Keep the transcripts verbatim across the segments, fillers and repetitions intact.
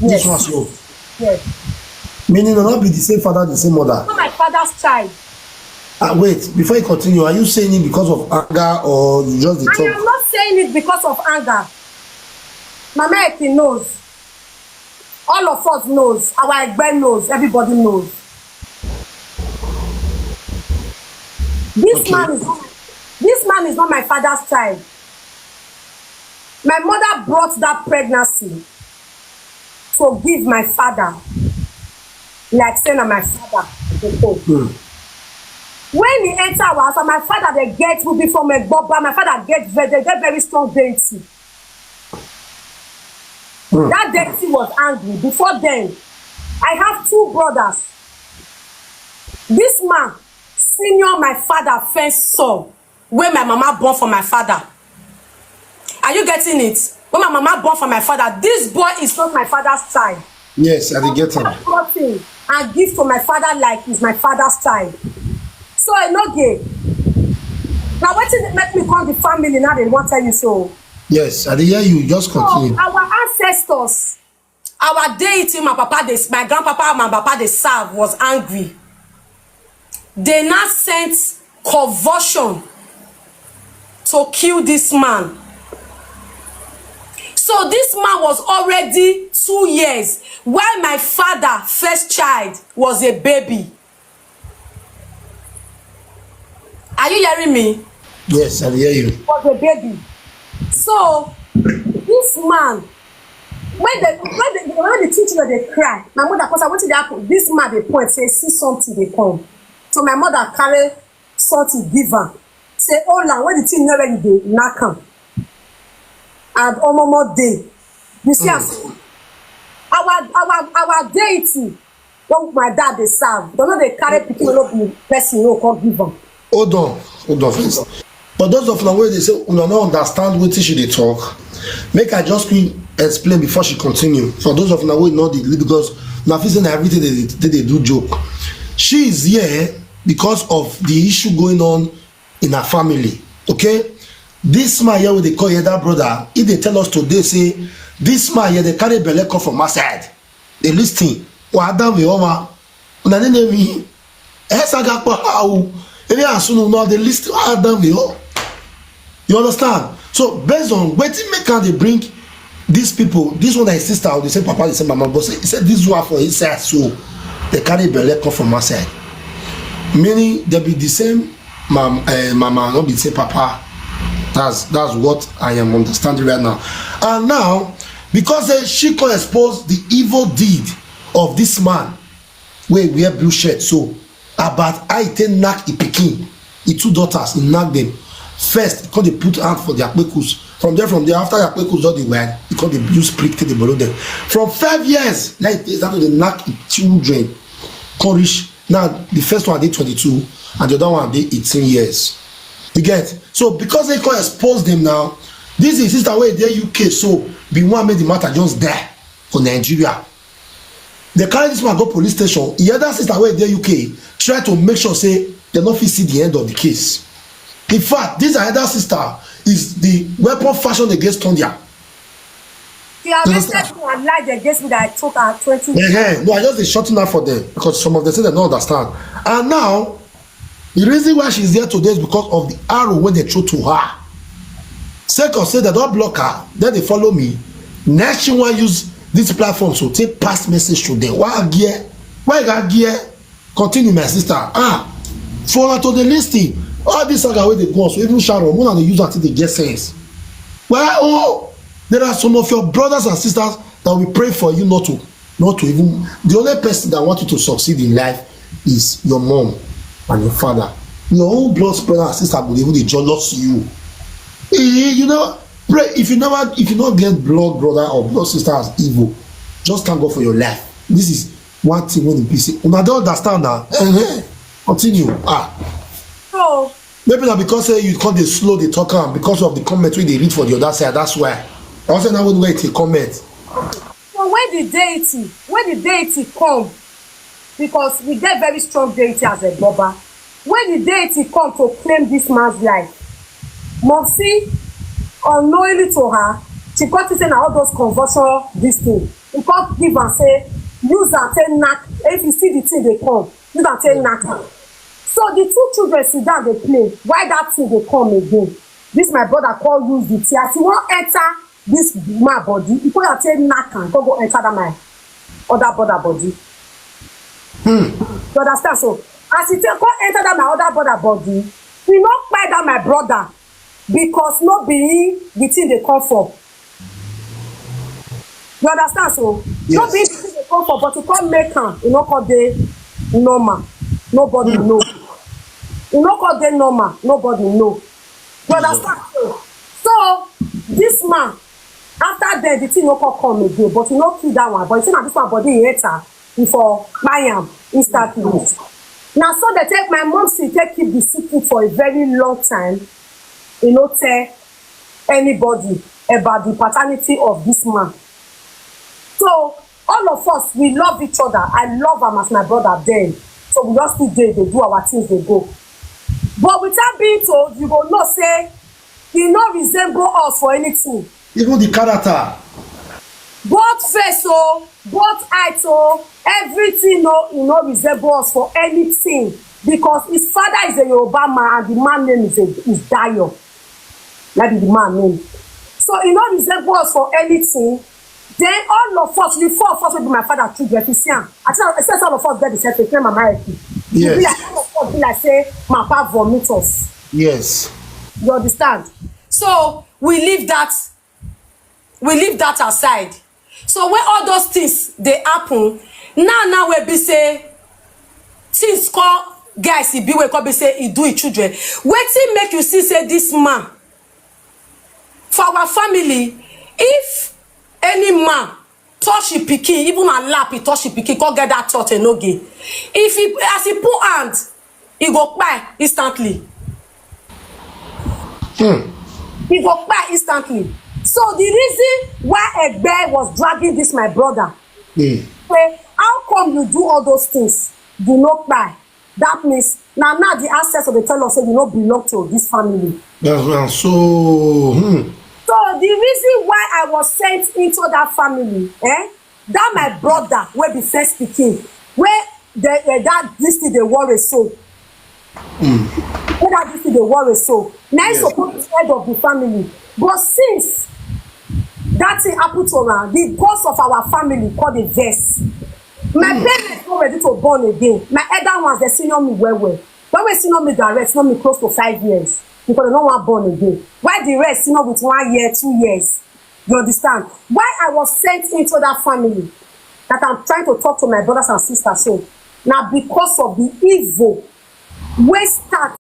This Yes. one so. Yes. Meaning, no, not be the same father, the same mother. Not my father's child. Ah, wait, before you continue, are you saying it because of anger or you just the I talk? am not saying it because of anger. Mama Eki knows. All of us knows. Our Egbe knows. Everybody knows. This Okay. man is not, this man is not my father's child. My mother brought that pregnancy to give my father, like say na my father. Dey go. Hmm. When he enter our house, and my father dey get will be from Egboba. My father get very, dey get very strong deity. Hmm. That deity was angry. Before then, I have two brothers. This man, senior my father first son, wey my mama born for my father. Are you getting it? When my mama born for my father, this boy is not my father's child. Yes, I dey get am. Nothing and give to my father like is my father's child. So I no gay. Now wetin dey make me call the family now they wan tell you so. Yes, I dey hear you. Just So continue. Our ancestors, our deity, my papa, dey, my grandpapa, my papa dey serve was angry. They now sent convulsion to kill this man. So this man was already two years while my father, first child, was a baby. Are you hearing me? Yes, I dey hear you. Was a baby. So this man, when the when the when the two children dey cry, my mother come say wetin dey happen. This man dey point say see something dey come. So my mother carry something give am. Say hold am, when the thing no ready dey knack am. And omomo dey. You see am. Our our our deity wey my dad dey serve, dem no dey carry pikin wey no be person no come give am. Hold on, hold on first. But those of una wey dey say una no understand wetin she dey talk, make I just quick explain before she continue. For those of una wey no dey, because una feel say na everything dey dey dey do joke. She is here because of the issue going on in her family. Okay, this man here wey dey call elder brother, he dey tell us today say this man here dey carry belle come from outside. Dey listen. Wa adam we oma. Una ne ne mi. Esa ga pa ha o. Ebe asunu no dey listen. Wa adam we o. You understand? So based on wetin make am dey bring these people, this one na his sister or the same papa, the same mama, but say, he said this one for his side, so they carry belle come from outside. Meaning they be the same mam, uh, mama, not be the same papa. That's that's what I am understanding right now. And now, because say she can expose the evil deed of this man, wey wear blue shirt, so about how he take knack him pikin, him two daughters, he knack them. First, he come dey put hand for their kpekus. From there, from there, after their kpekus don dey well, he come dey use prick take dey borrow them. From five years, like this, that dey knack him children. Come reach now, the first one dey twenty-two, and the other one dey eighteen years. You get? So because they come expose them now, this is sister wey dey U K, so be one make the matter just die for Nigeria. They carry this man go police station. The other sister wey dey U K try to make sure say they no fit see the end of the case. In fact, this her elder sister is the weapon fashion against Tondia. She arrested me and lied against me that I took her twenty. Eh, no, I just dey shorten that for them because some of them say they no understand. And now, the reason why she's here today is because of the arrow wey they throw to her. Sake of say they don block her, then they follow me. Next, she wan use this platform to take pass message to them. Why gear? Why you got gear? Continue, my sister. Ah, for una to dey listen, all this saga wey dey go on, so even Sharon, una dey use am take dey get sense. Well, oh, there are some of your brothers and sisters that will pray for you not to, not to even. The only person that want you to succeed in life is your mom and your father. Your own blood brother and sister go dey even dey jealous you. Eh, you know, pray if you never, if you no get blood brother or blood sister as evil, just thank God for your life. This is one thing wey be say una don understand na. Eh, continue. Ah, So maybe na because say you come dey slow dey talk am because of the comment wey dey read for the other side. That's why I wan say na when wey take comment. So when the deity, when the deity come, because we get very strong deity as a Boba, when the deity come to claim this man's life, Mopsy, unknowingly to her, she got to say na all those convulsion, this thing. He come give am say, "Use am take knack. If you see the thing dey come, use am take knack am." So the two children sit down dey play. Why that thing dey come again? This my brother come use the thing. As he wan enter this man body, he come take knack am, come go enter that my other brother body. You understand? So as he take come enter that my other brother body, he no kpai that my brother, because no be him the thing dey come for. You understand? So no be him the thing dey come for, but he come make am, he no come dey normal. Nobody know. He no come dey normal. Nobody know. You understand? So, so this man, after then, the thing no come come again, but he no kill that one. But you see, now this one body he enter, he for kpai am instantly. Now so they take my mom, she take keep the secret for a very long time. He no tell anybody about the paternity of this man. So all of us, we love each other. I love am as my brother then. So we just still dey, dey do our things, dey go. But without being told, you go know say he no resemble us for anything. Even the character. Both face o, both height o, everything o, he no resemble us for anything, because his father is a Yoruba man and the man name is a, is Dayo. That is the man name. So he no resemble us for anything. Then all of us, the four of us wey be my father children, if you see am, I tell, I say all of us get the same face, same mama Eki. E be Yes. like all of us be like say my papa vomit us. Yes. You understand? So we leave that, we leave that aside. So when all those things dey happen, now, now we be say things call guys, e be we call be say e do e children. Wetin make you see say this man for our family, if any man touch e pikin, even a lap, he touch e pikin, come get that thought enoge. If he, as he put hand, he go kpai instantly. He go kpai instantly. So the reason why Egbe was dragging this my brother, say, "How come you do all those things? You no kpai." That means now, now the ancestors dey tell us say you no belong to this family. That's right. So, hmm. So the reason why I was sent into that family, eh, that my brother wey be first pikin, wey the, eh, that this thing dey worry so. Wey that this thing dey worry so. Now he Yes. suppose be head of the family. But since that thing happen to am, the gods of our family come dey vex. My parents no ready to born again. My elder ones, they senior me well well. When we senior me direct, senior me close to five years. Because they no wan born again. Why the rest senior with one year, two years? You understand? Why I was sent into that family, that I'm trying to talk to my brothers and sisters so, now because of the evil wey start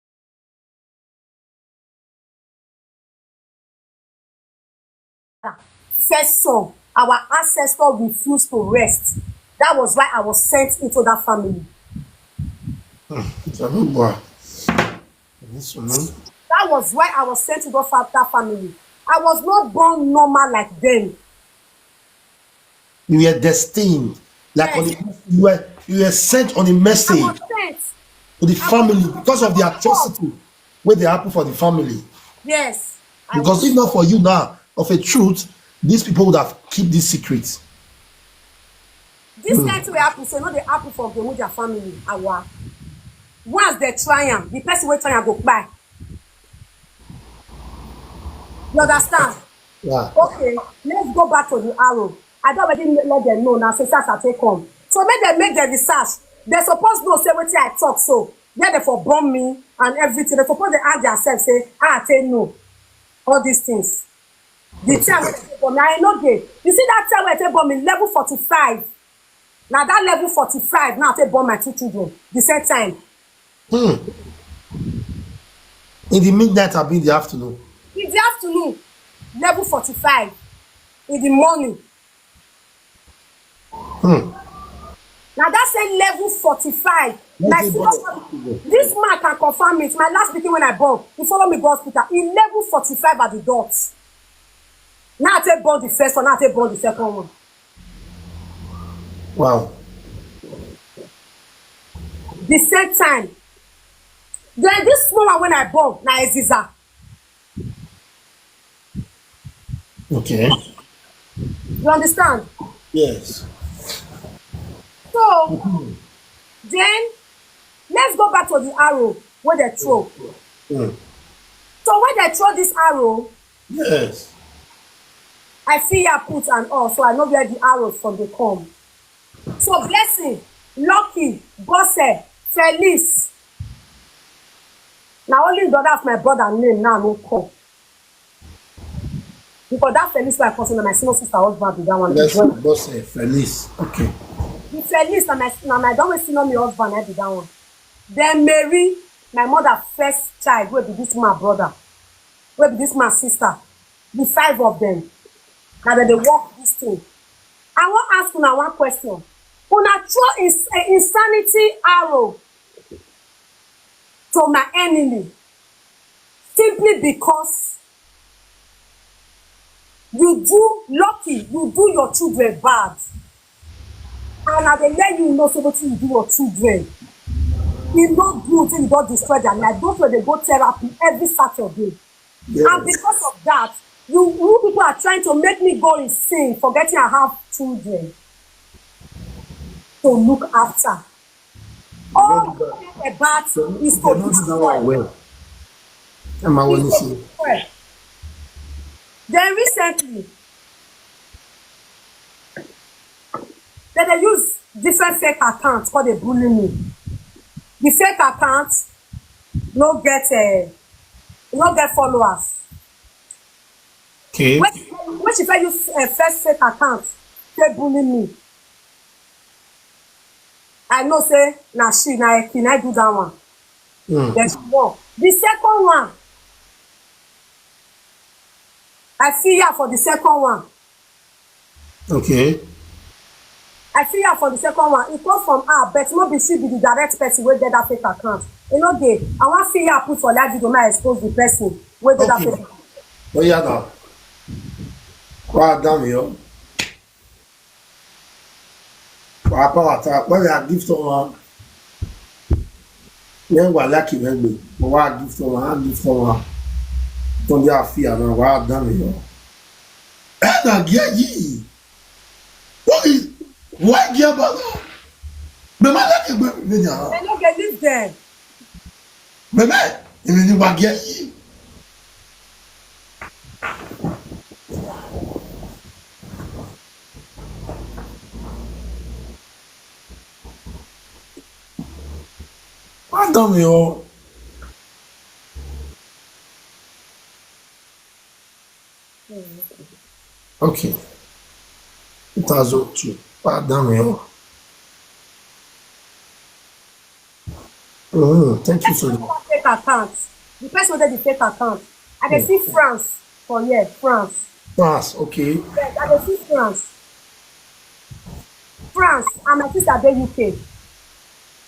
first son, our ancestor refused to rest. That was why I was sent into that family. Ìjọba gbọ́. Nísùnú. That was why I was sent to that fa-, that family. I was not born normal like them. You were destined. Like on Yes. the, you were, you were sent on a I message was sent. To the I was family sent because of the because of atrocity wey dey happen for the family. Yes. I Because was if not for you now, of a truth, these people would have kept this secret. This Hmm. kind thing wey happen, so no dey happen for Gbemudia family, our. Once they try am, the person wey try am go kpai. You understand? Yeah. Okay, let's go back to the arrow. I don already let them know now, say SARS I take come. So make them make their research. They suppose know say wetin I talk so. Where they for bomb me and everything. They suppose they ask themselves, say, "Ah, I take know all these things." The time wey they take bomb me, I no dey. You see that time wey they take bomb me, level forty-five. Now that level forty-five, now I take bomb my two children. The same time. Hmm. In the midnight, I'll be in the afternoon. In the afternoon, level forty-five. In the morning. Hmm. Now that same level forty-five. Let My me senior go. Brother, this man can confirm it. My last pikin when I born, he follow me go hospital. In level forty-five at the dot. Now I take born the first one, now I take born the second one. Wow. The same time. Then this small one when I born, now Eziza. Okay. You understand? Yes. So then, let's go back to the arrow wey dem throw. Mm. So when dem throw this arrow, Yes. I see ya put and all, so I know where the arrows from dey come. So Blessing, Lucky, Bose, Felice. Na only the other of my brother name now no come. Because that Felice wey I call say na my senior sister husband be that one. Blessing, Bose, Felice. Okay. The Felice na my na my don wey senior me husband na be that one. Then Mary, my mother first child wey be this my brother, wey be this my sister. The five of them. Na dem dey work this thing. I wan ask una one question. Una throw ins eh, insanity arrow to my enemy simply because you do, Lucky, you do your children bad. And I dey let you know say wetin you do your children, e no good say you don destroy their life. Those wey dey go therapy every Saturday. And Yes. Because of that, you, you people are trying to make me go insane, forgetting I have children to look after. All about is to Dem no do that one destroy. Well. Am I Is want to to see? Destroy. Then recently, dem dey use different fake accounts called dey bully me. The fake account no get uh, no get followers. Okay. When when she first use uh, first fake account, dey bully me. I know say na she na Eki na do that one. Mm. Then she go. The second one, I see her for the second one. Okay. I see her for the second one. E come from her, but no be she be the direct person wey get that fake account. You know, dey I wan see her put for live video, make I expose the person wey get that Okay. Fake account. Oh yeah now. Well done, yo. Papa, what I give to one. Yẹn wà lákì mẹ́gbẹ̀ẹ́, mo wá gift ọmọ, á gift ọmọ. Tó ń jẹ́ àfihàn náà, wá dá mi lọ. Ẹ nà gé yìí. Wọ́n kì í wá gé ọba náà. Bẹ̀rẹ̀ má lákì gbé mi ní àná. Dem no dey leave them. Bẹ̀rẹ̀ èmi ni wá gé yìí. Wá dán mi o. Okay. It has up to. Wá dán mi o. Mm, thank you so much. Fake account. The person wey dey the fake account. I dey see France for here, France. France, okay. Yes, I dey see France. France and my sister dey U K.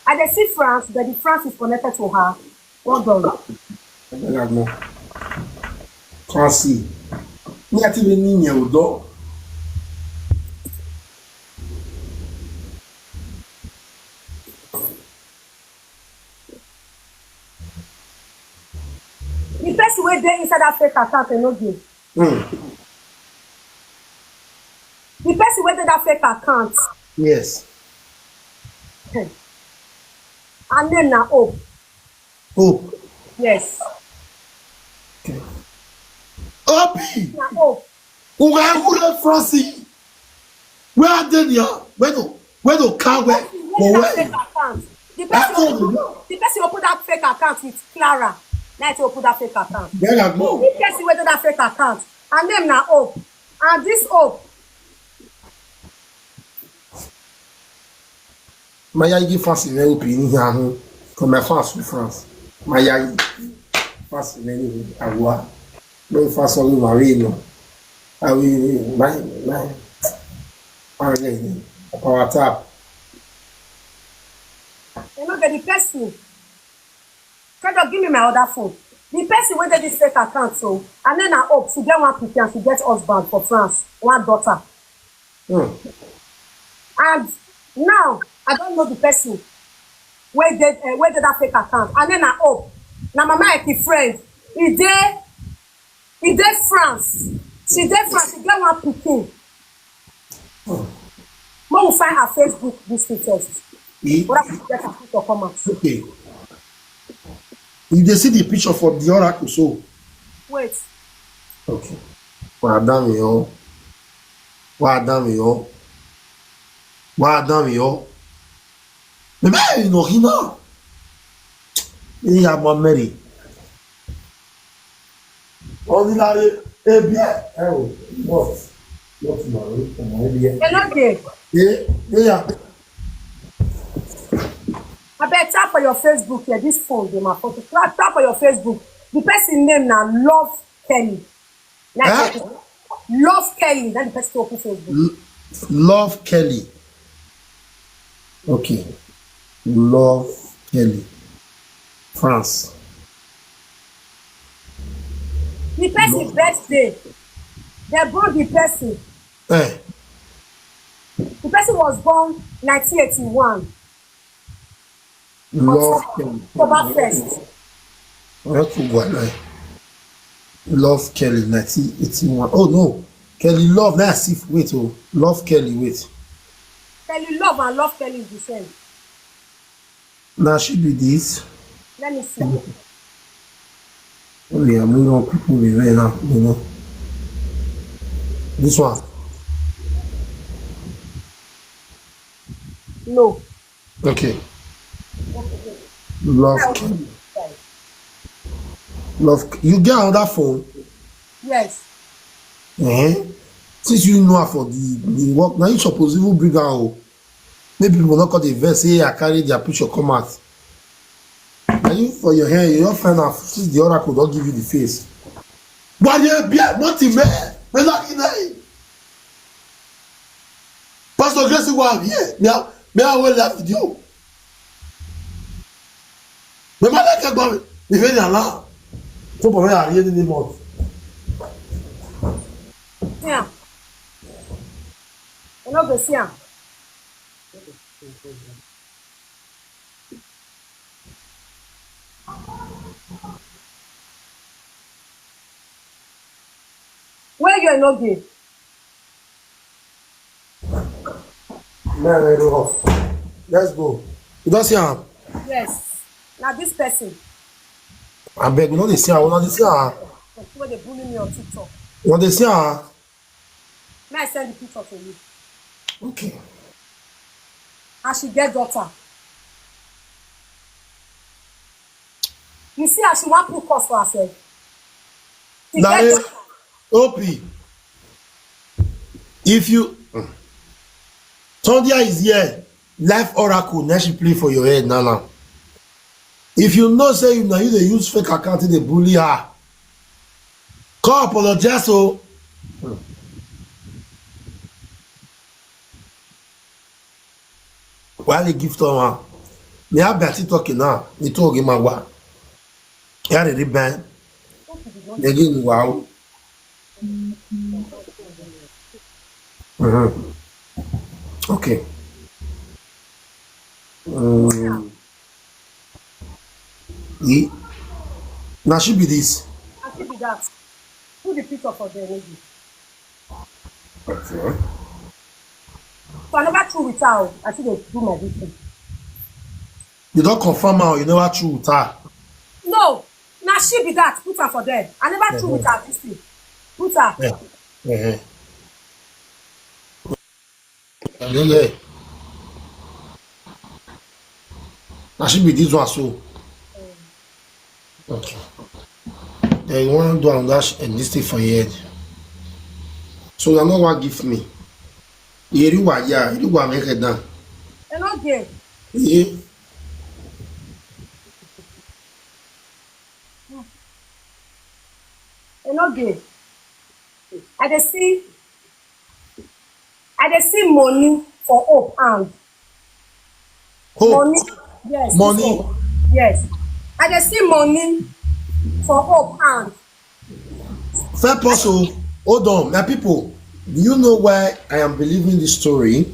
I dey see France, but the France is connected to her. Hold on. Ẹgbẹ́ la gbọ́. France. Ní àti mi ní ìyẹn ò dọ́. The person wey dey inside that fake account, I no dey. Mm. The person wey dey that fake account, Yes. her name na Hope. Hope. Yes, Okay. Obi. Na Hope. Ugaigule France. Where are they there? Where do where do car where? Wey dey that fake account. The person That's all open, you know. The person open that fake account with Clara. Na him open that fake account. Where I go? The person wey dey that fake account, her name na Hope. And this Hope, Maya yi France ne opi ni hahu. Comme France ou France. Maya yi France ne ni agwa. No France on marino. Ah oui, oui, my my. Ah oui, oui. Power tap. You know, the person. Can you give me my other phone? The person wey dey this fake account, so, and then I hope she get one pikin and she get husband for France, one daughter. Hmm. And now I don't know the person wey dey uh, wey dey that fake account. And then I hope na Mama Eki friend. E dey e dey France. She dey France. She get one pikin. Don't find her Facebook this thing first. Eh? What I get her picture come out. Okay. You dey see the picture for the oracle so. Wait. Okay. Well done, yo. Well done, yo. Well done, yo. Bẹ́ẹ̀ ni òhìn náà. Ní ìyá ọmọ mẹ́rin. Ordinary A B I. Ẹ o, boss. Wọ́n ti mọ̀ lórí ọmọ A B I. Ẹ lóde. Ẹ ẹ yà. Abeg tap for your Facebook here. This phone dey my photo. Tap tap for your Facebook. The person name na Love Kelly. Na Eh? Kelly. Love Kelly. Na the person open Facebook. L- Love Kelly. Okay. Love Kelly. France. The person birthday. They born the person. Eh. The person was born nineteen eighty-one. Love Kelly. October first. Wọ́n tún wà náà. Love Kelly nineteen eighty-one. Oh no. Kelly Love. Now I see. Wait, oh. Love Kelly, wait. Kelly Love and Love Kelly is the same. Now she be this. Let me see. Oh yeah, I'm not people be right now, you know. This one. No. Okay. Love Kelly. Love, you get another phone? Yes. Eh? Since you know her for the, the work, now you suppose even bring her out. Maybe people not call the verse, say I carry their picture come out. Now you for your hair, you don't find out since the oracle don't give you the face. Why you be nothing, man? We're not in there. Pastor Grace, why I'm here? Me, I- me, I will laugh with you. Me, my like, I'm going to be very alarmed. Tó bọ̀ mẹ́rin àríyé nínú mọ́. See am. You no go see am. Where you no dey? Let's go. You don't see her? Yes. Na this person. I beg, you know they see her. You know they see her. Wey dey bully me on TikTok. You know they see her. May I send the picture to you? Okay. And she get daughter. You see as she wan put curse for herself. She Now, get eh, daughter. O P, if you Tondia is here, life oracle, now she play for your head now now. If you know say you now you dey use fake account to dey bully her, come apologize o. Why they give to her? Me I bet talking now. Me talking my wa. Yeah, they ban. They give me wow. Mm-hmm. Okay. Um, yeah. Now she be this. I fit be that. Put the picture for there, maybe. Okay. So I never true with her. I still dey do my business. You don't confirm her. You never true with her. No, na she be that. Put her for there. I never true with her this thing. Put her. Yeah. Uh-huh. And then, yeah. Now she be this one so. Okay. Then you want to do another sh- and this thing for your head. So you know what give me? You do what? Yeah, you do what make it done. E no dey. Yeah. E no dey. I dey see. I dey see money for Hope hand. Hope. Money. Yes. Money. This one. Yes. I dey see money for Hope hand. Fair person, hold on, my people. Do you know why I am believing this story?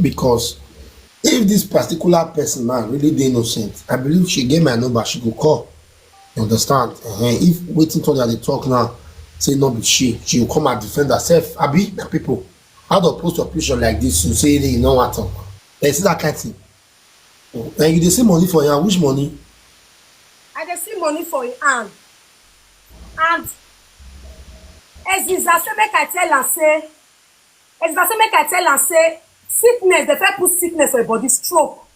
Because if this particular person now really dey innocent, I believe she get my number, she go call. You understand? Uh-huh. If waiting till they talk now, say no be she, she will come and defend herself. Abi, my people. How to post your picture like this, you say you no want talk. You see that kind thing. And you dey see money for your hand, which money? I dey see money for im hand. And Eziza say make I tell am say, Eziza say make I tell am say sickness, dey fit put sickness for im body, stroke.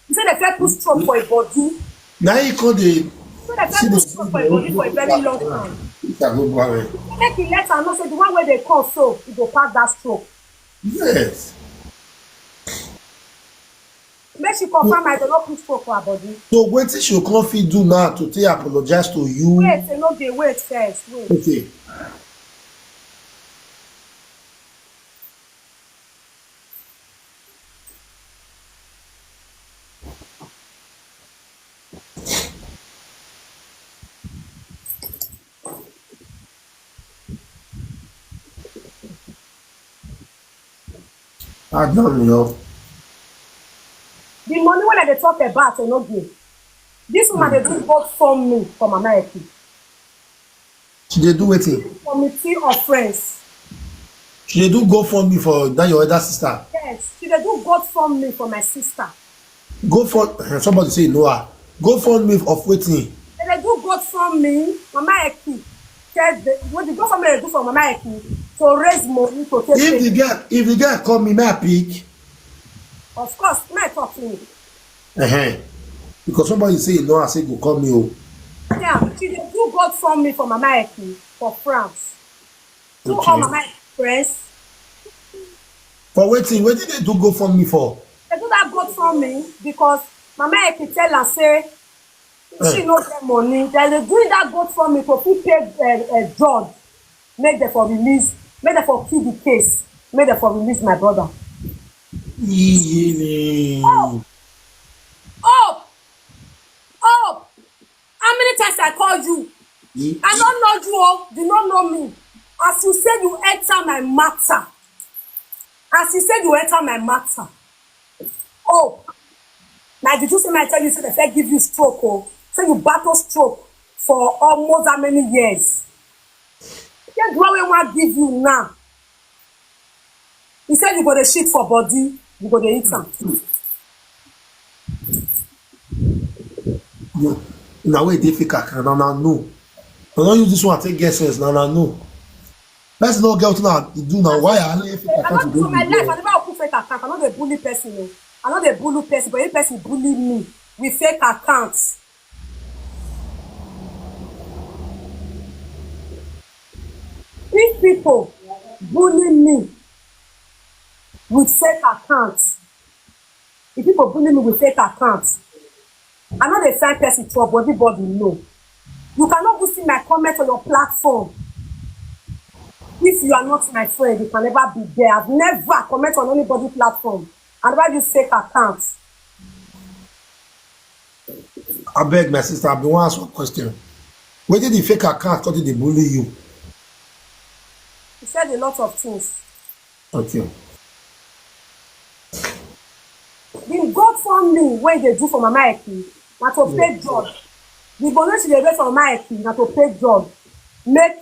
He say dey fit put stroke for im body. Na he come dey. Say dey fit put stroke for im body for a very long time. Make he let am know say the one wey dey come so, e go pass that stroke. Yes. Make she confirm I go not put stroke for her body. So wetin she come fit do now to take apologize to you? Wait, e no dey, wait first, wait. Okay. Pardon me o. The money wey I dey talk about, e no dey. This woman dey do GoFundMe for Mama Eki. She dey do wetin? Committee of friends. She dey do GoFundMe for that your elder sister? Yes, she dey do GoFundMe for my sister. Go for, somebody say no, ah. GoFundMe of wetin? Dem dey do GoFundMe, Mama Eki. Tell the, what the GoFundMe dey do for Mama Eki to raise money to take care. If the girl, if the girl call me, may I pick? Of course, may I talk to you? Uh-huh. Because somebody say no, I say go call me o. Yeah, she dey do GoFundMe for Mama Eki for France. Do all Mama Eki friends. For wetin? Wetin dem do GoFundMe for? Dem do that GoFundMe because Mama Eki tell am say she no get money. Dem dey do that GoFundMe to fit pay, uh, uh, judge, make dem for release, make dem for kill the case, make dem for release my brother. Iyele. Oh, oh, oh. How many times I call you? I don't know you, oh, you don't know me. As you say you enter my matter. As you say you enter my matter. Oh, now did you say I tell you say dem fit give you stroke, oh? Say you battle stroke for almost how many years? Then the one wey wan give you now. He said you go dey shit for body, you go dey eat am. Una wey dey fake account, una know. I no use this one take get sense, una know. Person no get wetin I do now. Why I no fake account? I no do for my life, I never open fake account. I no dey bully person o. I no dey bully person, but if person bully me with fake account, if people bully me with fake account, if people bully me with fake account, I no dey find person trouble, everybody know. You cannot go see my comment on your platform. If you are not my friend, you can never be there. I've never comment on anybody platform. I never use fake account. Abeg, my sister, I bin wan ask one question. Wetin the fake account come dey bully you? He said a lot of things. Okay. The GoFundMe wey dey do for Mama Eki, na to pay judge. The money she dey raise for Mama Eki, na to pay judge. Make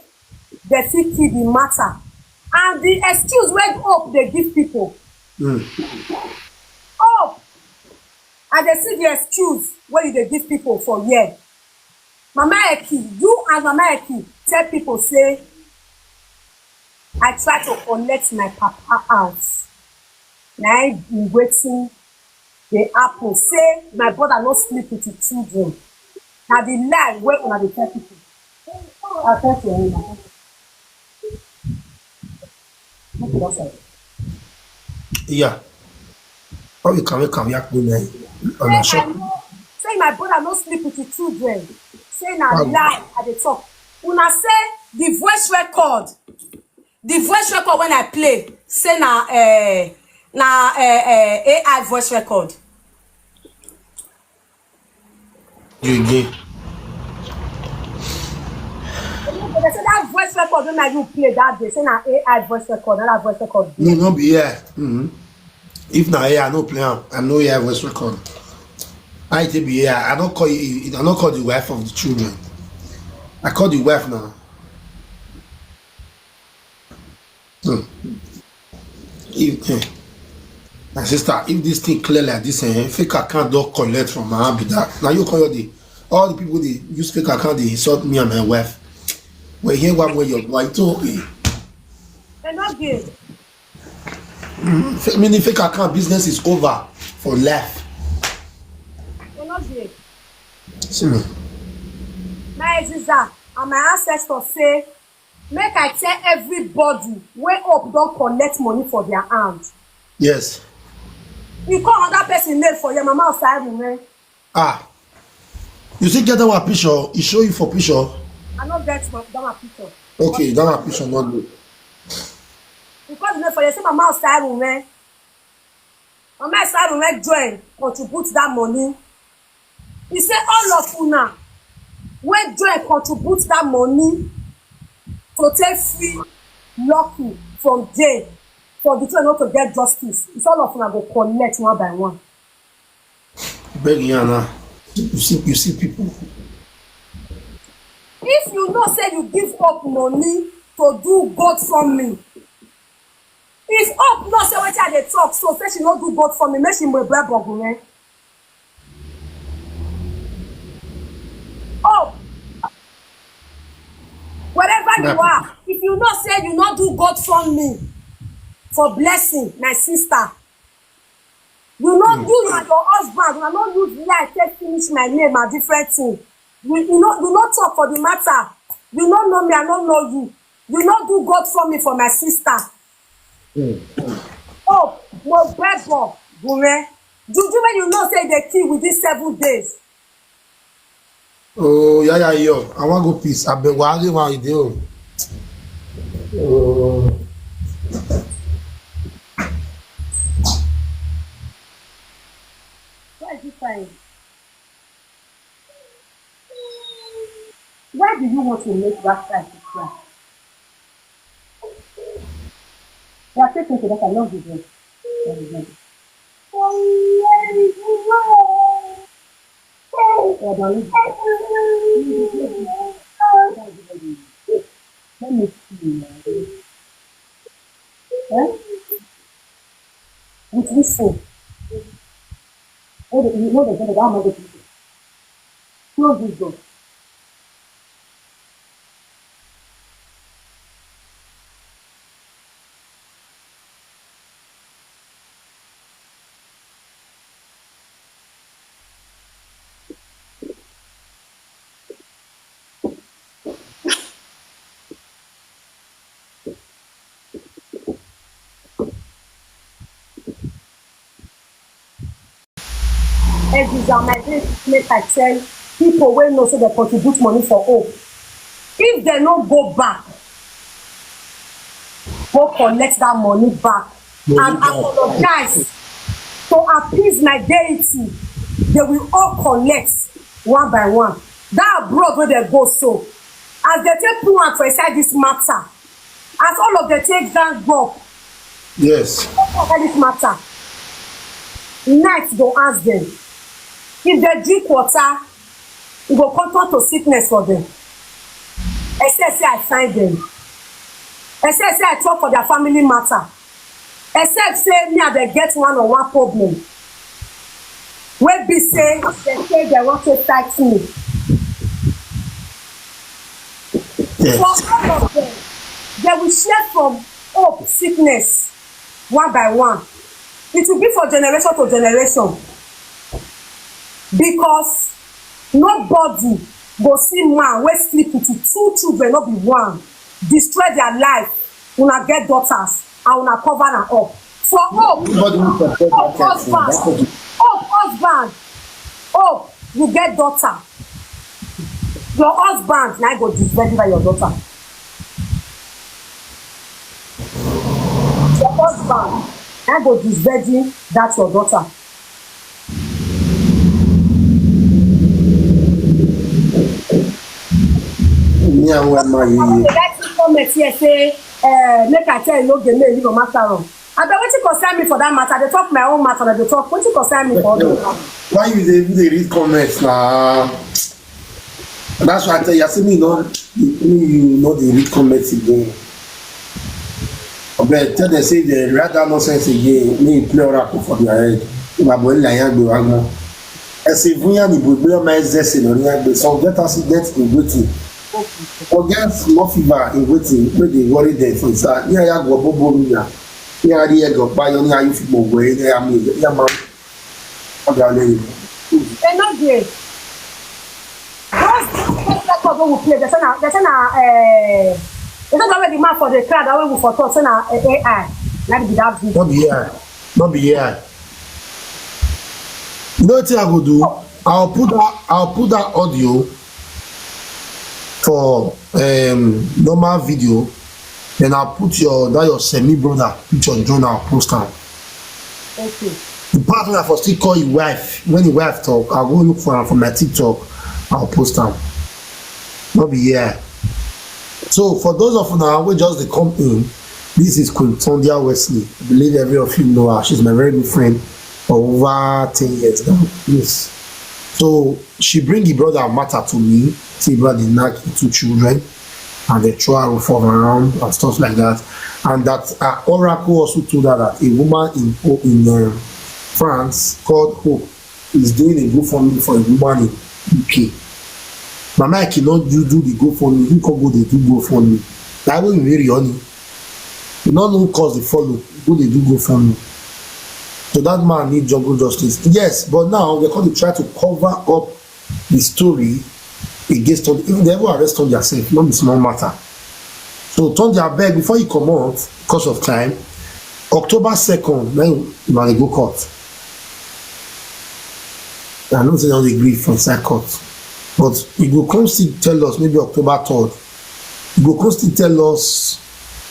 dem fit kill the matter. And the excuse wey Hope dey give people. Mm. Hope, I dey see the excuse wey you dey give people for here. Mama Eki, you and Mama Eki tell people say I try to collect my papa house. Na im be wetin dey happen. Say my brother no sleep with him children. Na the lie wey una dey tell people. I tell you, una. Make you don sorry. Yeah. How you can make am yak me, man? I'm not sure. Say my brother no sleep with him children. Say na lie I dey talk. Una say the voice record, the voice record when I play, say na, eh, na, eh, eh, A I voice record. You again. They say that voice record when I you play that day, say na A I voice record, na that voice record. No, no be A I. Mm-hmm. If na A I, I no play am. I know A I voice record. I take be A I. I don't call you. I don't call the wife of the children. I call the wife now. Hmm. If, eh, my sister, if this thing clear like this, eh, fake account don collect from my hand be that. Now you call the, all the people they use fake account, they insult me and my wife. We hear one way your boy too. Okay. They're not good. Fa- Meaning fake account business is over for life. They're not good. See me. My sister and my ancestors say, make I tell everybody wey hope don collect money for their hand. Yes. You call another person name for your mama Osaimu, eh? Ah. You see, get that one picture. He show you for picture. I no get my, that one picture. Okay, that one picture not good. You call the name for your say mama Osaimu, eh? Mama Osaimu, eh, join contribute that money. He say all of una wey join contribute that money to take free Lucky from jail for the two not to get justice. It's all of una go collect one by one. Beg you now. You see, you see people. If you know say you give up money to do God for me, if up no say wetin I dey talk, so say she no do God for me, make she move bread boggle, eh? Oh, wherever you are, if you know say you no do God for me for blessing, my sister, you no, you and your husband, una no use lie take finish my name and different thing. You, you no, you no talk for the matter. You no know me, I no know you. You no do God for me for my sister. Oh, mo bebo, Bunre. Juju when you know say they kill within seven days. Oh, yeah, yeah, yo. I want go peace. I bet why I want you do. Oh. Where is this time? Why do you want to make that child to cry? They are taking to that, I love you, bro. Let me see. Eh? With this phone. What the, what the, what the, how am I going to do? Close this door. Examine, make I tell people wey know say dem contribute money for hope. If dem no go back, go collect that money back and apologize to appease my deity, they will all collect one by one. That abroad wey dem go so, as dem take put hand for inside this matter, as all of them take gang up, yes, for this matter, night go ask them. If they drink water, e go come turn to sickness for them. Except say I find them. Except say I talk for their family matter. Except say me and dem get one on one problem wey be say dem say dem wan take fight me. Yes. For all of them, they will share from hope, sickness, one by one. It will be for generation to generation. Because nobody go see man wey sleep with two children, no be one, destroy their life. Una get daughters and una cover am up. For hope, nobody will support hope that kind of thing. Husband, hope husband, hope you get daughter. Your husband na go disvirgin your daughter. Your husband na go disvirgin that your daughter. Me and where my you. They like to comment here say, uh, make I tell you no game, make you no matter wrong. I bet wetin concern me for that matter. They talk my own matter, they talk. Wetin concern me for all the matter? Why you dey even dey read comments na? That's why I tell you, I say me no, me you no dey read comments again. But tell them say they write that nonsense again, make e play oracle for their head. Ìgbà bọ̀ nílẹ̀ ayé àgbè wa gan. Ẹ̀sìn fún yàn ní gbogbo ọmọ ẹ̀zẹ̀ ṣe lórí àgbè. Some get accident in wetin. Forget small fever in wetin wey dey worry them for inside. Ní ayé àgbọ̀ bóbó mi yà. Ní ayé ẹ̀gọ̀ payọ ní ayé fipò wẹ̀ ní ayé mi ní ayé máa. Ọ̀gá lẹ́yìn. They no dey. Those those record wey we play, they say na they say na uh, they say that wey the man for the crowd, that wey we for talk say na uh, A I. Na be that video. No be here. No be here. You know what I go do? I'll put that I'll put that audio for um normal video. Then I'll put your that your semi brother picture join our post am. Okay. The part when I for still call your wife, when the wife talk, I'll go look for her from my TikTok, I'll post am. No be here. So for those of now we just dey come in, this is Queen Tondia Wesley. I believe every of you know her. She's my very good friend for over ten years now. Yes. So she bring the brother matter to me. Say brother dey knack the two children and they throw her for around and stuff like that. And that uh, Oracle also told her that a woman in in uh, France called Hope is doing a GoFundMe for a woman in U K. Mama, I cannot do do the GoFundMe. You can go dey do GoFundMe. That way we very honey. You no know cause the follow. Go dey do GoFundMe. So that man need jungle justice. Yes, but now they come to try to cover up the story against Tondia. Even they ever arrest Tondia sef, no be small matter. So Tondia, abeg, before you comot, because of time, October second, na im una dey go court. I know say you don dey grieve for inside court, but you go come still tell us maybe October third. You go come still tell us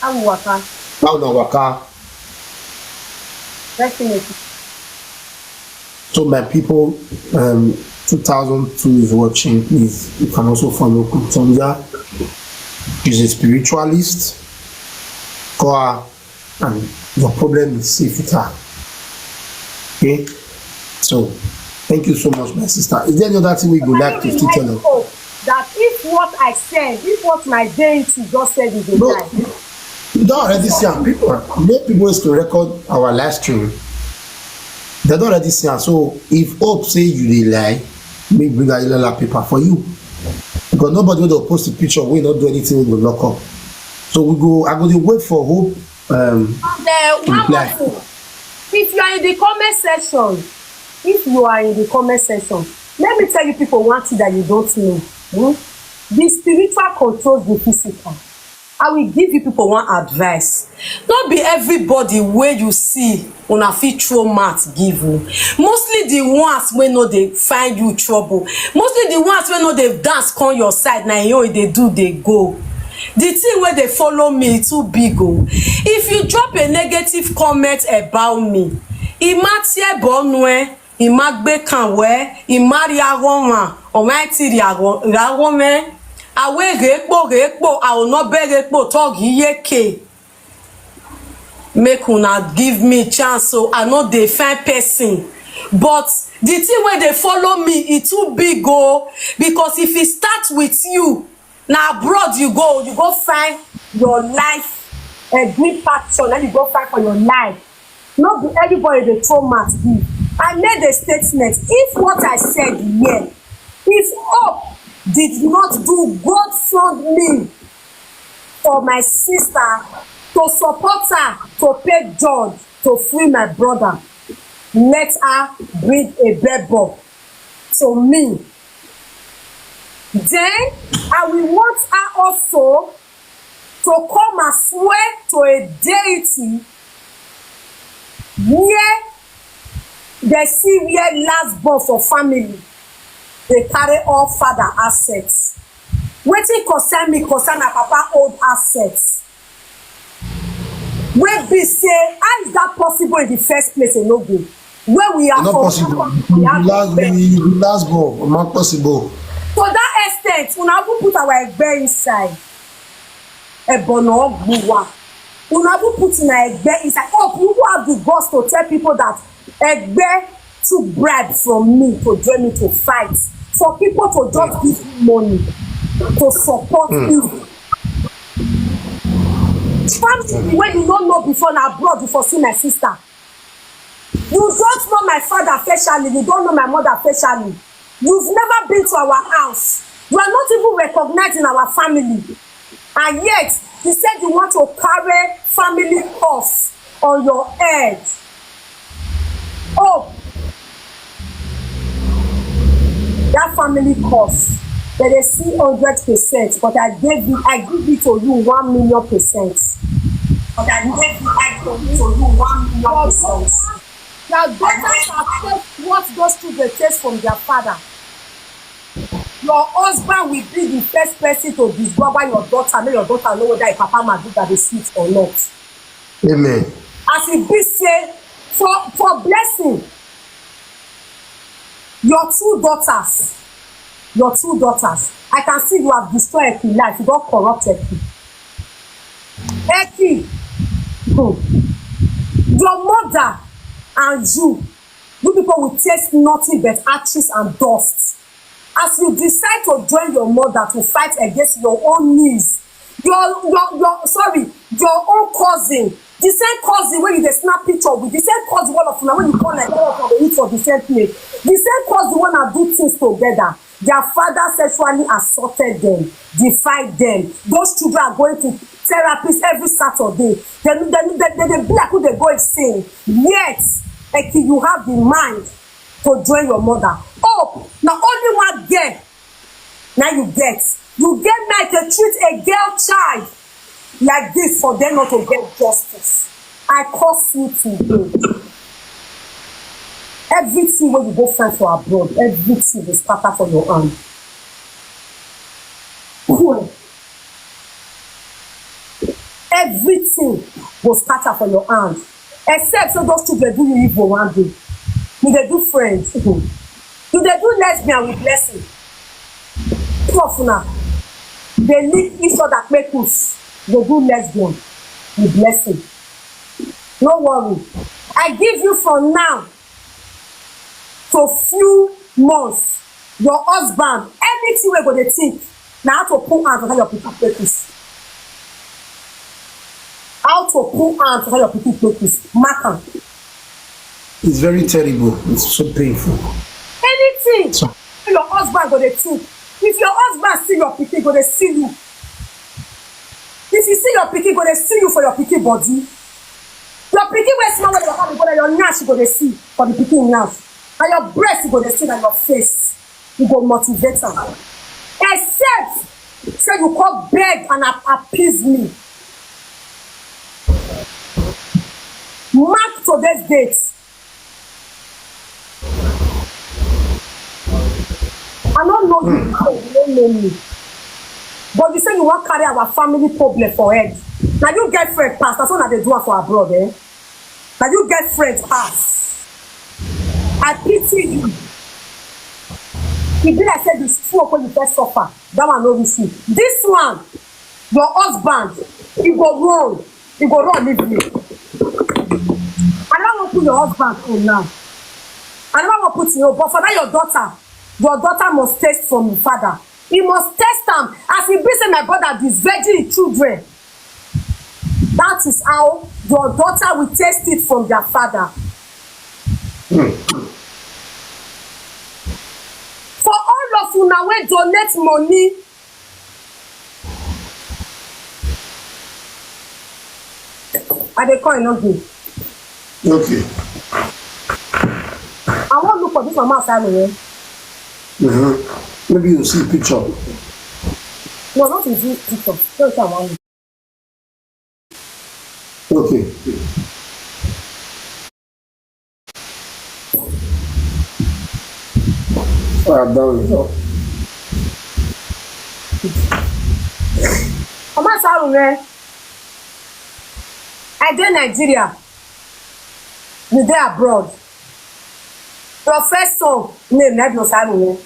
How we waka? how una waka. Definitely. So my people, um, two thousand two is watching. Please, you can also follow Kutonja. She's a spiritualist. Call her, and your problem is safe with her. Okay. So, thank you so much, my sister. Is there any other thing we would like to still tell us? Hope that if what I said, if what my deity just said is a No, lie, you don already see am. People, make people wey still record our live stream. They don already see am. So if Hope say you dey lie, make bring Ayilala paper for you. Because nobody wey dey post the picture wey no do anything wey go lock up. So we go. I go dey wait for Hope. Um, the one Reply. More thing, if you are in the comment section, if you are in the comment section, let me tell you people one thing that you don't know. Hmm? The spiritual controls the physical. I will give you people one advice. No be everybody wey you see una fit throw mat give o. Mostly the ones wey no dey find you trouble, mostly the ones wey no dey dance come your side, na im e dey do dey go. The thing wey dey follow me e too big o. If you drop a negative comment about me, ima tie bonu e, ima gbe kan we, ima ri aworan, oma ti ri aworan, awe repo repo, aono be repo to gi yeke. Make una give me chance, so I no dey find person. But the thing wey dey follow me e too big o, because if e start with you, na abroad you go, you go find your life, a green pasture na you go find for your life. No be everybody dey throw mat give. I made a statement. If what I said here, if Hope did not do GoFundMe for my sister to support her to pay judge to free my brother, let her bring a bebo to me. Then I will want her also to come and swear to a deity where they see where last born for family dey carry all father assets. Wetin concern me concern my papa old assets. Wey be say, how is that possible in the first place? E no go. Where we are not from, possible. we You have last, respect. you last born, not possible. To that extent, una even put our egbe inside. Ebono Ogbuwa. Una even put una egbe inside. Hope you who have the guts to tell people that egbe took bribe from me to join me to fight. For people to just give me money to support evil. Family wey you no know before, na abroad you for see my sister. You don't know my father facially, you don't know my mother facially. You've never been to our house. You are not even recognized in our family. And yet, you said you want to carry family curse on your head. Oh, that family curse, that they see hundred percent, but I gave you, I give it to you one million percent. But I gave you, I give it to you one million percent. Your daughters have taste what those children taste from their father. Your husband will be the first person to discover your daughter, make your daughter know whether her papa Madruga dey sweet or not. Amen. As e be say, for for Blessing, your two daughters, your two daughters, I can see you have destroyed Eki life, you don corrupt Eki. Eki, hmm, your mother and you, you people will taste nothing but ashes and dust. As you decide to join your mother to fight against your own niece, your your your sorry, your own cousin, the same cousin wey you dey snap picture with, the same cousin, all of una wey you call like all of una dey eat for the same place, the same cousin wey una do things together, their father sexually assaulted them, defied them. Those children are going to therapists every Saturday. They they they they, they be like who dey go insane. Yet, Eki, you have the mind to join your mother. Oh, na only one girl na you get. You get mind to treat a girl child like this for them not to get justice. I curse you today. Everything wey you go find for abroad, everything go scatter for your hand. Cool. Everything go scatter for your hand. Except say those children do you evil one day. You dey do friends. You dey do lesbian with Blessing. Two of una dey lick each other kpekus, dey do lesbian with Blessing. No worry. I give you from now to few months. Your husband, anything wey go dey think, na how to put hand for your pikin kpekus. How to put hand for your pikin kpekus. Mark am. It's very terrible. It's so painful. Anything. So, your husband go dey think. If your husband see your pikin, go dey see you. If you see your pikin, go dey see you for your pikin body. Your pikin wey small wey your hand go, na your nyash go dey see for the pikin nyash. Na your breast go dey see, na your face. You go motivate am. Except say you come beg and ap- appease me. Mark today's date. I no know you before, you no know me. But you say you wan carry our family problem for head. Na you get friend pass, na so una dey do am for abroad, eh? Na you get friend pass. I pity you. E be like say the stroke wey you first suffer, that one no reach you. This one, your husband, he go run. He go run leave you. I no wan put your husband own now. I no wan put your own, but for that your daughter, your daughter must taste from your father. He must taste am. As e be say my brother disvirgin him children, that is how your daughter will taste it from their father. For all of una wey donate money, I dey call, e no dey. Okay. I wan look for this mama Asylum, eh? Uh-huh. Maybe you see picture. No, not in this picture. No, I wan look. Okay. Ah, down. Mama Asylum, eh? I dey Nigeria. You dey abroad. Your first son name na be Osaruwe.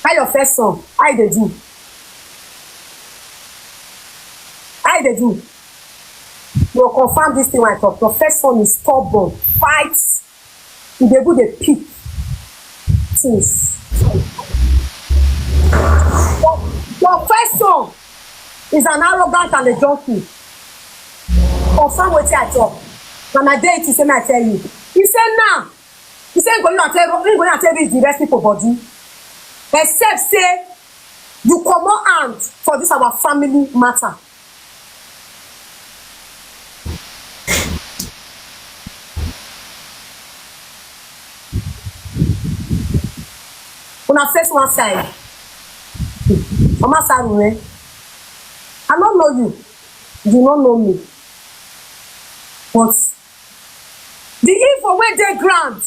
How your first son? How e dey do? How e dey do? You go confirm this thing wey I talk. Your first son is stubborn, fight. E dey go dey pick things. Your, your first son is an arrogant and a junkie. Confirm wetin I talk. Na my deity say make I tell you. He say now, he say he go not tell, he go not tell reach the rest people body. Except say you comot hand for this our family matter. Una face one side. Mama Saru, eh? I no know you. You no know me. But the evil wey dey ground,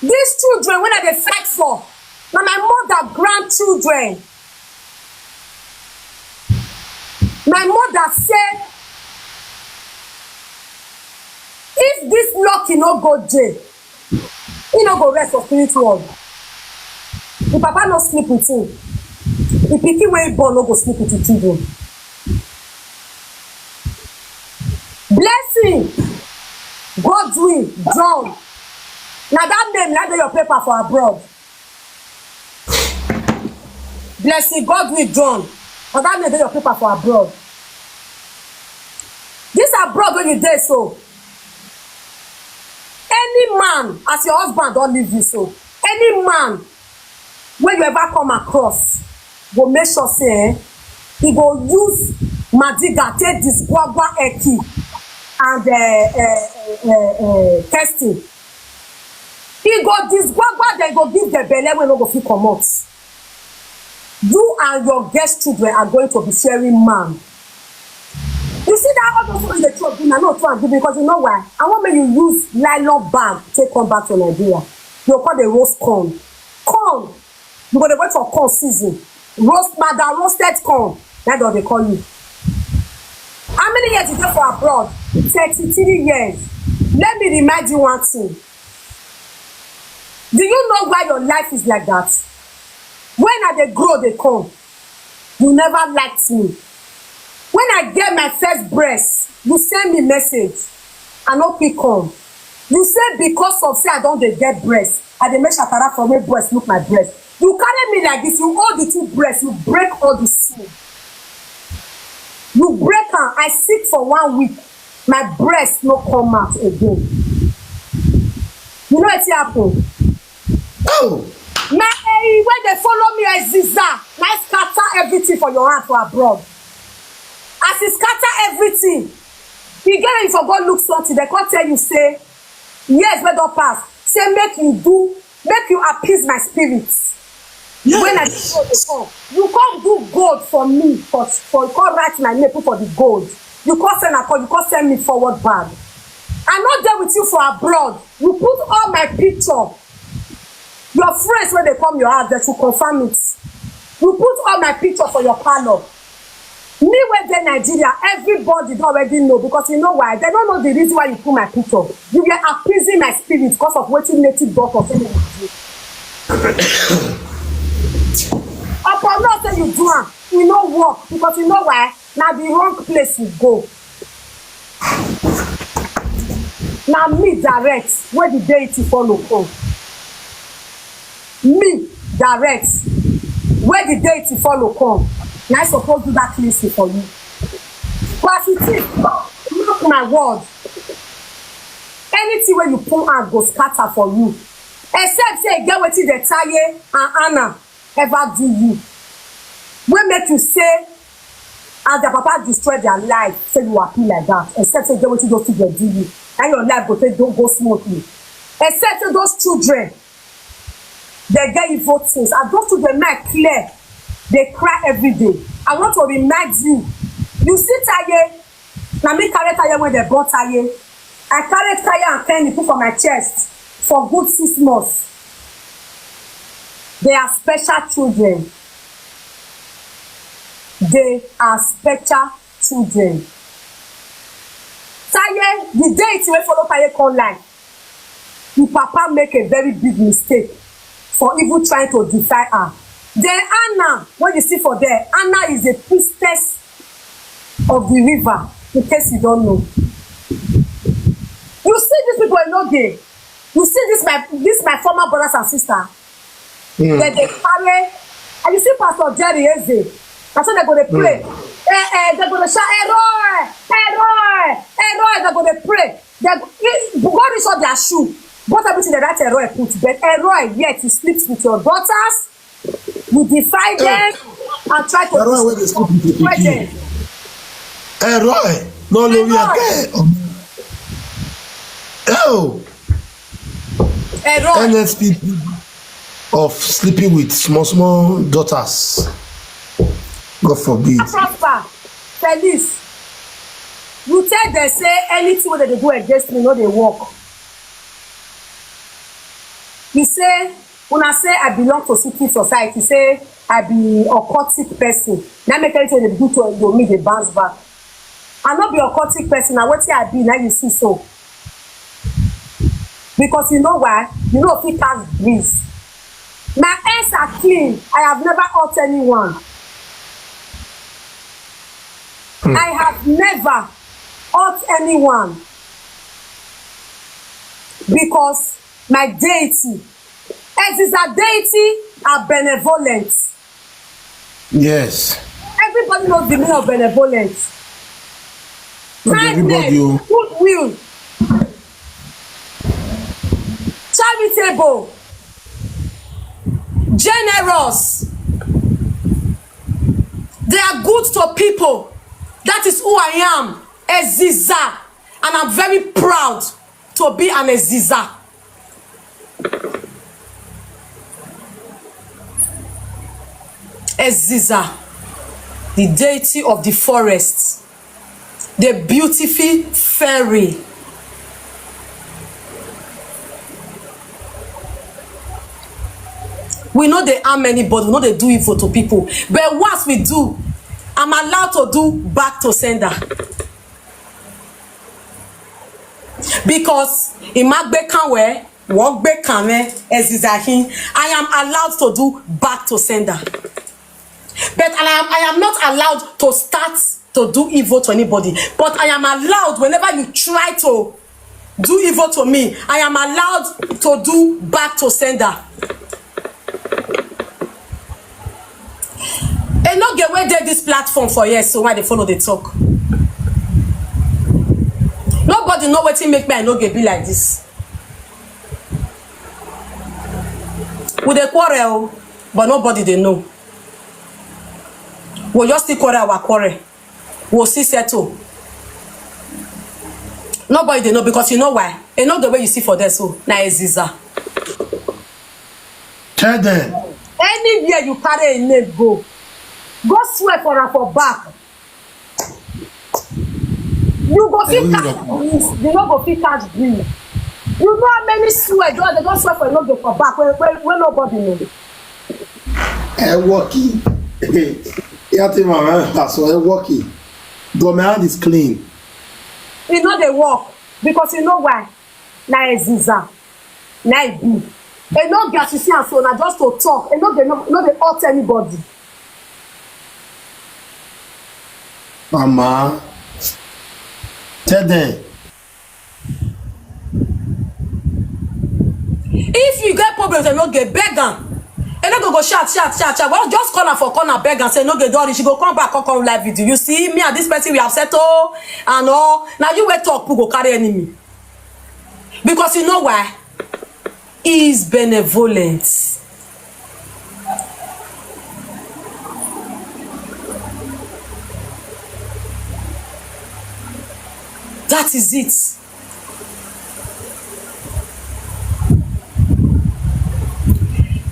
these children wey I dey fight for, na my mother grandchildren. My mother say, if this Lucky no go jail, he no go rest for spirit world. The papa no sleep with him. The pikin wey he born no go sleep with the children. Blessing, Godwin, John. Na that name na dey your paper for abroad. Blessing, Godwin, John. Na that name dey your paper for abroad. This abroad wey you dey so, any man, as your husband don leave you so, any man wey you ever come across, go make sure say, eh, he go use Madiga take disgwagwa Eki and, eh, eh, eh, eh, testing. He go disgwagwa, dem go give the belle wey no go fit comot. You and your guest children are going to be sharing man. You see that all those things dey throw, I no try and give you, because you know why? I want make you use nylon bag take come back to Nigeria. You go come dey roast corn. Corn. You go dey wait for corn season. Roast, madam, roasted corn. Na dem dey call you. How many years you dey for abroad? Thirty-three years. Let me remind you one thing. Do you know why your life is like that? When I dey grow, dey come, you never liked me. When I get my first breast, you send me message. I no quick come. You say because of say I don dey get breast, I dey make shakara for make breast look my breast. You carry me like this, you hold the two breasts, you break all the seal. You break am, I sick for one week, my breast no come out again. You know wetin happen? Oh! Na A I wey dey follow me, Eziza, na e scatter everything for your hand for abroad. As e scatter everything, e get you for go look something, dem come tell you say, years wey don pass, say make you do, make you appease my spirit. When I dey go dey come, you come do gold for me, for, for, you come write my name, put for the gold. You come send am come, you come send me forward bag. I no dey with you for abroad. You put all my picture. Your friends wey dey come your house, dem should confirm it. You put all my picture for your parlour. Me wey dey Nigeria, everybody don already know, because you know why? Dem no know the reason why you put my picture. You were appeasing my spirit because of wetin native doctor say make you do. Upon know say you do am, e no work, because you know why? Na the wrong place you go. Na me direct wey the deity follow come. Me direct wey the deity follow come. Na I suppose do that cleansing for you. But as it is, mark my word. Anything wey you put hand go scatter for you. Except say e get wetin dem Taye and Anna ever do you, wey make you say, as their papa destroy their life, say you happy like that? Except say e get wetin those children do you, and your life go take don go smoothly. Except say those children, dem get evil things, and those children mind clear, dey cry every day. I want to remind you, you see Taye, na me carry Taye when dem born Taye. I carry Taye and Kenny put for my chest for good six months. They are special children. They are special children. Taye, the deity wey follow Taye come life, the papa make a very big mistake for even trying to defy her. Then Anna, wey you see for there, Anna is a priestess of the river, in case you don't know. You see these people, you know, they, you see this my, this my former brothers and sisters, dem dey carry And you see Pastor Jerry Eze, na so dem go dey pray. Eh, eh, dem go dey shout, "Eroi, eroi, eroi," dem go dey pray. Dem go, eh, go reach up their shoe. But everything dem write eroi put, but eroi, yet you sleep with your daughters, you defy them, and try to Eroi wey dey sleep with the destroy pikin. Them. Eroi, no lórí Eroi. Ẹ̀kẹ́. Oh, Eroi. N S P P of sleeping with small, small daughters. God forbid. Prosper, Felice, you tell them say anything wey dem dey do against me no dey work. You say, una say I belong to secret society, say I be occultic person. Na make anything dem do to, to me dey bounce back. I no be occultic person, na wetin I be, na you see so. Because you know why? You no fit pass breeze. My hands are clean. I have never hurt anyone. I have never hurt anyone because my deity, Eziza deity are benevolent. Yes. Everybody knows the meaning of benevolence. Not everybody, kindness, oh. Goodwill, charitable, generous. They are good to people. That is who I am, Eziza. And I'm very proud to be an Eziza. Eziza, the deity of the forest, the beautiful fairy. We no dey harm anybody, we no dey do evil to people. But once we do, I'm allowed to do back to sender. Because Imagbekanwe, Wogbekanwe, Ezizahin, I am allowed to do back to sender. But I am, I am not allowed to start to do evil to anybody. But I am allowed, whenever you try to do evil to me, I am allowed to do back to sender. Enoge wey dey this platform for here, so why dey follow dey talk? Nobody know wetin make me Enoge be like this. We dey quarrel, but nobody dey know. We just still quarrel our quarrel. We still settle. Nobody dey know because you know why? Enoge wey you see for there so, na Eziza. Tell them. Anywhere you carry a name go, go swear for am for back. You go fit catch breeze, you no go fit catch breeze. You know how many swear don, they don swear for Enoge for back wey, wey, wey nobody know. Ẹ wọ́kì. Ìyá tí màmá ẹ̀ bá sọ, ẹ wọ́kì. But my hand is clean. E no dey work because you know why? Na Eziza. Na e be. Enoge, as you see am so, na just to talk. Enoge no, no dey hurt anybody. Mama, tell them. If you get problem, Enoge, beg am. Enoge go shout, shout, shout, shout. Well, just call am for corner, beg am, say Enoge don reach. She go come back, come, come live video. You see, me and this person, we have settled and all. Now you wey talk, who go carry enemy? Because you know why? He is benevolent. That is it.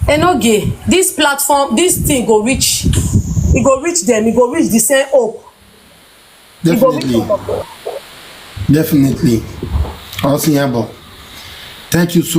Enoge, this platform, this thing go reach, e go reach them, e go reach the same hope. E go reach Definitely. Them. Definitely. Osin Yabo. Thank you so